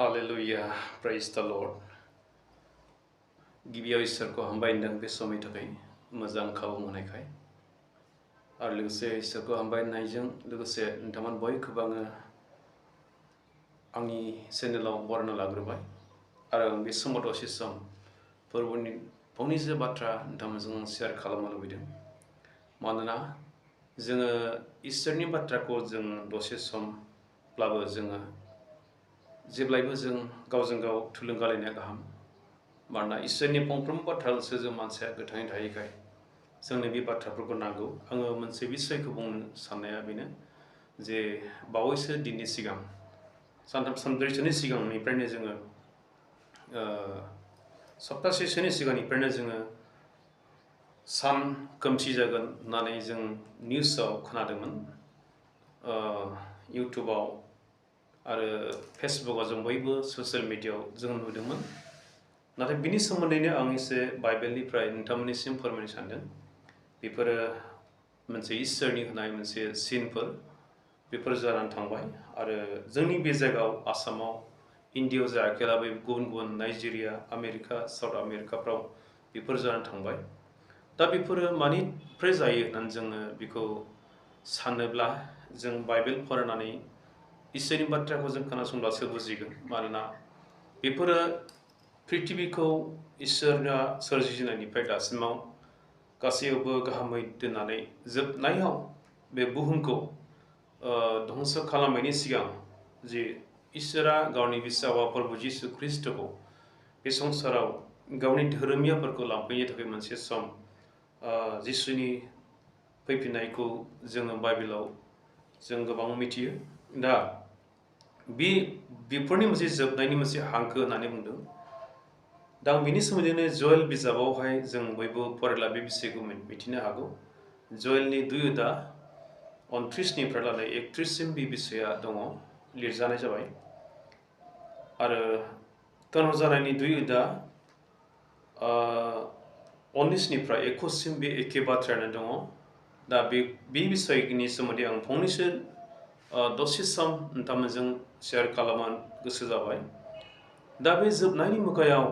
Hallelujah, praise the Lord. गिबियाव इसोरखौ हामबायदों बे समनि थाखाय मोजां खाबु मोननायखाय आरो लोगोसे इसोरखौ हामबायनायजों लोगोसे नोंथांमोन बयखौबो आङो आंनि चेनेलाव बरायना लाग्रोबाय आरो आं बे समाव दसे सम फोरबोनि फंनैसो बाथ्रा नोंथांमोनजों शेयार खालामनो लुबैदों मानोना जोङो इसोरनि बाथ्राखौ जों दसे समब्लाबो जोङो जेब्लायबो जों गावजों गाव थुलुंगालायनाया गाहाम मानोना इसोरनि फंफ्रोम बाथ्राजोंसो जों मानसिया गोथाङै थायोखाय जोंनो बे बाथ्राफोरखौ नांगौ आङो मोनसे बिसयखौ बुंनो साननाया बेनो जे बावैसो दिननि सिगां सानथाम सानब्रैसोनि सिगांनिफ्रायनो जोङो सप्तासेसोनि सिगांनिफ्रायनो जोङो सान खोमसि जागोन होननानै जों निउसाव खोनादोंमोन इउटुबाव आरो फेसबुकाव जों बयबो ससियेल मिडियायाव जों नुदोंमोन नाथाय बिनि सोमोन्दैनो आं एसे बाइबेलनिफ्राय नोंथांमोननिसिम फोरमायनो सानदों बेफोरो मोनसे इसोरनि होनाय मोनसे सिनफोर बेफोर जानानै थांबाय आरो जोंनि बे जायगायाव आसामाव इन्डियायाव जायाखैब्लाबो गुबुन गुबुन नाइजेरिया आमेरिका साउथ आमेरिकाफ्राव बेफोर जानानै थांबाय दा बेफोरो मानिफ्राय जायो होननानै जोङो बेखौ सानोब्ला जों बाइबेल फरायनानै इसोरनि बाथ्राखौ जों खोनासंब्लासो बुजिगोन मानोना बेफोरो पृथिबीखौ इसोरआ सोरजिजेननायनिफ्राय दासिमाव गासैयावबो गाहामै दोननानै जोबनायाव बे बुहुमखौ धंस खालामनायनि सिगां जे इसोरा गावनि बिसावा प्रभु जिसु ख्रीष्टखौ बे संसाराव गावनि धोरोमियाफोरखौ लांफैनो थाखाय मोनसे सम जिसुनि फैफिननायखौ जोङो बाइबेलाव जों गोबां मिथियो दा बेफोरनि मोनसे जोबनायनि मोनसे हांखो होननानै बुंदों दा आं बिनि सोमोन्दैनो जयेल बिजाबावहाय जों बयबो फरायला बे बिषयखौ मिथिनो हागौ जयेलनि 2:29निफ्राय लानानै 31सिम बे बिषया दङ लिरजानाय जाबाय आरो तनहजानायनि 2:19निफ्राय 21सिम बे एखे बाथ्रायानो दङ दा बे बिषयनि सोमोन्दै आं फंनैसो दसे सम नोंथांमोनजों शेयार खालामनो गोसो जाबाय दा बे जोबनायनि मुगायाव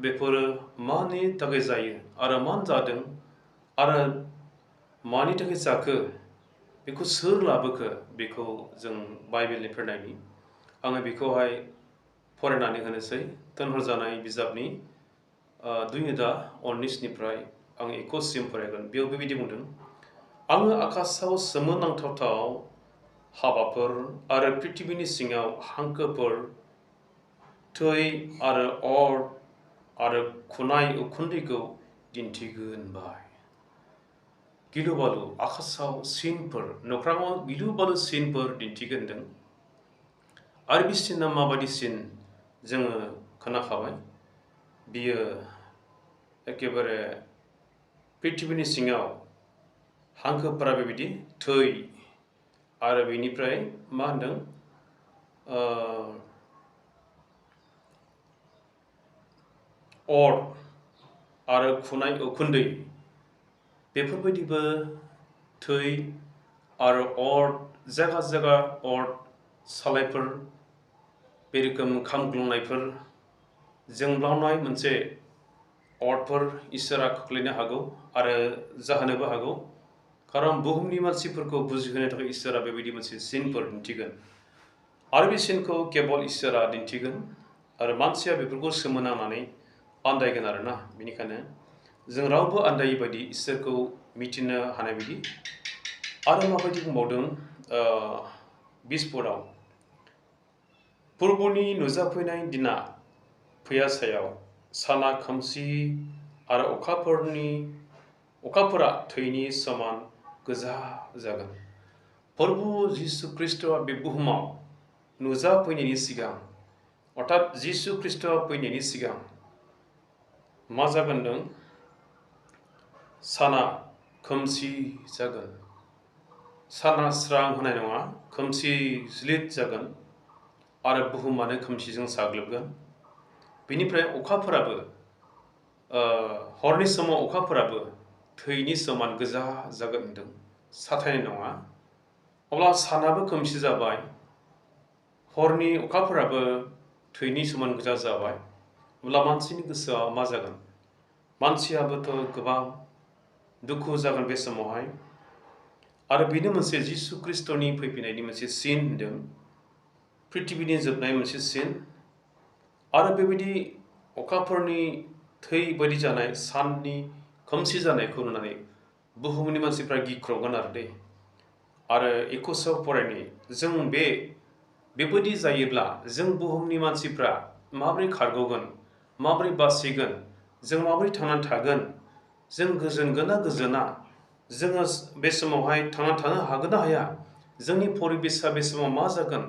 बेफोरो मानि थाखाय जायो आरो मानो जादों आरो मानि थाखाय जाखो बेखौ सोर लाबोखो बेखौ जों बाइबेलनिफ्राय नायनि आङो बेखौहाय फरायनानै होनोसै तनहजानाय बिजाबनि 2:19निफ्राय आं 21सिम फरायगोन बेयाव बेबायदि बुंदों आङो आकाशाव सोमोनांथाव हाबाफोर आरो पृथिबीनि सिङाव हांखोफोर थै आरो अर आरो खुनाय उखुन्दैखौ दिन्थिगोनबाय गिलु बालु आकाशाव सिनफोर नख्राङाव गिलु बालु सिनफोर दिन्थिगोनदों आरो बे सिना माबायदि सिन जोङो खोनाखाबाय बियो एखेबारे पृथिबीनि सिङाव हांखोफोरा बेबायदि थै आरो बेनिफ्राय मा होनदों अर आरो खुनाय उखुन्दै बेफोरबायदिबो थै आरो अर जायगा जायगा अर सालायफोर बे रोखोम खामग्लुंनायफोर जोंब्लावनाय मोनसे अरफोर इसोरा खोख्लैनो हागौ आरो जाहोनोबो हागौ खारन बुहुमनि मानसिफोरखौ बुजिहोनो थाखाय इसोरा बेबायदि मोनसे सिनफोर दिन्थिगोन आरो बे सिनखौ केबल इसोरा दिन्थिगोन आरो मानसिया बेफोरखौ सोमोनांनानै आन्दायगोन आरोना बेनिखायनो जों रावबो आन्दायै बायदि इसोरखौ मिथिनो हानाय बायदि आरो माबायदि बुंबावदों 20 पुर्बनि नुजाफैनाय दिना फैयासायाव साना खोमसि आरो अखाफोरा थैनि समान गोजा जागोन प्रभु जिसु ख्रीष्टआ बे बुहुमाव नुजाफैनायनि सिगां अर्थात जिसु ख्रीष्टआ फैनायनि सिगां मा जागोनदों साना खोमसि जागोन साना स्रां होनाय नङा खोमसि ज्लिद जागोन आरो बुहुमानो खोमसिजों साग्लोबगोन बेनिफ्राय अखाफोराबो हरनि समाव अखाफोराबो थैनि समान गोजा जागोन होनदों साथायनाय नङा अब्ला सानाबो खोमसि जाबाय हरनि अखाफोराबो थैनि समान गोजा जाबाय अब्ला मानसिनि गोसोआ मा जागोन मानसियाबोथ' गोबां दुखु जागोन बे समावहाय आरो बेनो मोनसे जिसु ख्रिस्टनि फैफिननायनि मोनसे सिन होनदों पृथिबिनि जोबनाय मोनसे सिन आरो बेबायदि अखाफोरनि थै बायदि जानाय साननि खोमसि जानायखौ नुनानै बुहुमनि मानसिफ्रा गिख्रगोन आरो दै आरो 21 फरायनाय जों बेबायदि जायोब्ला जों बुहुमनि मानसिफ्रा माबोरै खारग'गोन माबोरै बासिगोन जों माबोरै थांनानै थागोन जों गोजोनगोन ना गोजोना जोङो बे समावहाय थांना थानो हागोन ना हाया जोंनि परिबेसा बे समाव मा जागोन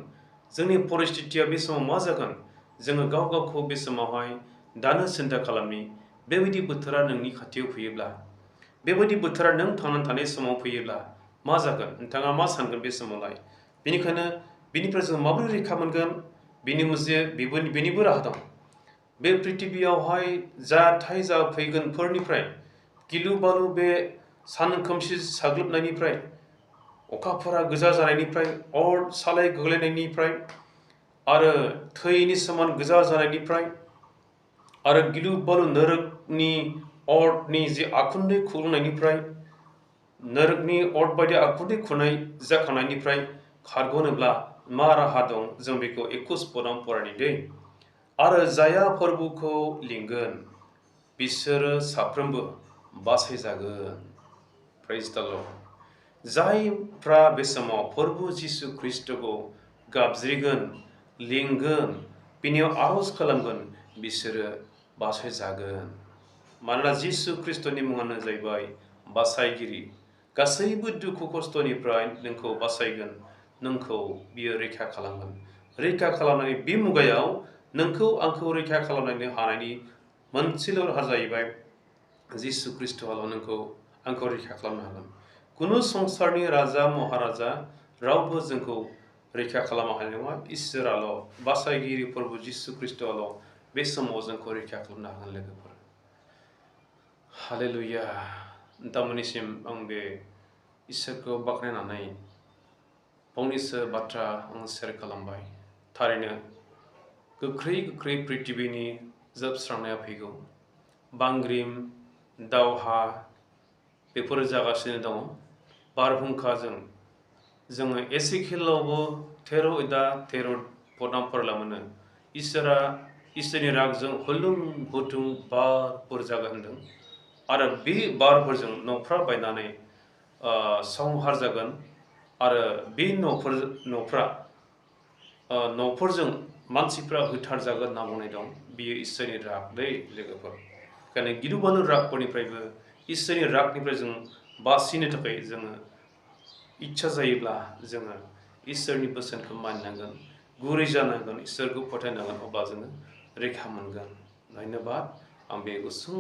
जोंनि परिस्थितिया बे समाव मा जागोन जोङो गाव गावखौ बे समावहाय दानो सिन्था खालामनि बेबायदि बोथोरा नोंनि खाथियाव फैयोब्ला बेबायदि बोथोरा नों थांनानै थानाय समाव फैयोब्ला मा जागोन नोंथाङा मा सानगोन बे समावलाय बेनिखायनो बेनिफ्राय जों माबोरै रैखा मोनगोन बेनिबो राहा दं बे पृथिबियावहाय जाथाय जाफैगोनफोरनिफ्राय गिलु बालु बे सान खोमसि साग्लोबनायनिफ्राय अखाफोरा गोजा जानायनिफ्राय अर सालाय गोग्लैनायनिफ्राय आरो थैनि समान गोजा जानायनिफ्राय आरो गिलु बालु नोरोगनि अरनि जे आखुन्दै खुलुंनायनिफ्राय नोरोगनि अर बायदि आखुन्दै खुनाय जाखांनायनिफ्राय खारग'नोब्ला मा राहा दं जों बेखौ 21 पदआव फरायनि दै आरो जाया फोरबोखौ लिंगोन बिसोरो साफ्रोमबो बासायजागोन प्रेज द लर्ड जायफ्रा बे समाव प्रभु जिसु ख्रिस्टखौ गाबज्रिगोन लिंगोन बिनियाव आर'ज खालामगोन बिसोरो बासायजागोन मानोना जिसु ख्रिस्टनि मुङानो जाहैबाय बासायगिरि गासैबो दुखु खस्थ'निफ्राय नोंखौ बासायगोन नोंखौ बियो रैखा खालामगोन रैखा खालामनानै बे मुगायाव नोंखौ आंखौ रैखा खालामनो हानायनि मोनसेल' राहा जाहैबाय जिसु ख्रिस्टआल' नोंखौ आंखौ रैखा खालामनो हागोन कुनु संसारनि राजा महाराजा रावबो जोंखौ रैखा खालामनो हानाय नङा इसोराल' बासायगिरि प्रभु जिसु ख्रिस्टआल' बे समाव जोंखौ रैखा खालामनो हागोन लोगोफोर हालेलुया नोंथांमोननिसिम आं बे इसोरखौ बाख्नायनानै फंनैसो बाथ्रा आं शेयार खालामबाय थारैनो गोख्रै पृथिबिनि जोबस्रांनाया फैगौ बांग्रिं दावहा बेफोरो जागासिनो दङ बारहुंखाजों जोङो एसेखेलावबो 13 पदफोरला मोनो इसोरनि रागजों हुलुं हुथुं बारफोर जागोन होनदों आरो बे बारफोरजों न'फ्रा बायनानै संहार जागोन आरो बे न'फोरजों मानसिफ्रा होथारजागोन होनना बुंनाय दं बियो इसोरनि राग दै लोगोफोर ओंखायनो गिलु बालु रागफोरनिफ्रायबो इसोरनि रागनिफ्राय जों बासिनो थाखाय जोङो इच्छा जायोब्ला जोङो इसोरनि बोसोनखौ मानिनांगोन गुरै जानांगोन इसोरखौ फोथायनांगोन अब्ला जोङो रैखा मोनगोन धन्यबाद आं बे गुसुं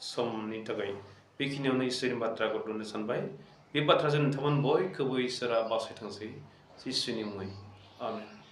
समनि थाखाय बेखिनियावनो इसोरनि बाथ्राखौ दोननो सानबाय बे बाथ्राजों नोंथांमोन बयखौबो इसोरा बासायथोंसै जिसुनि मुङै आमेन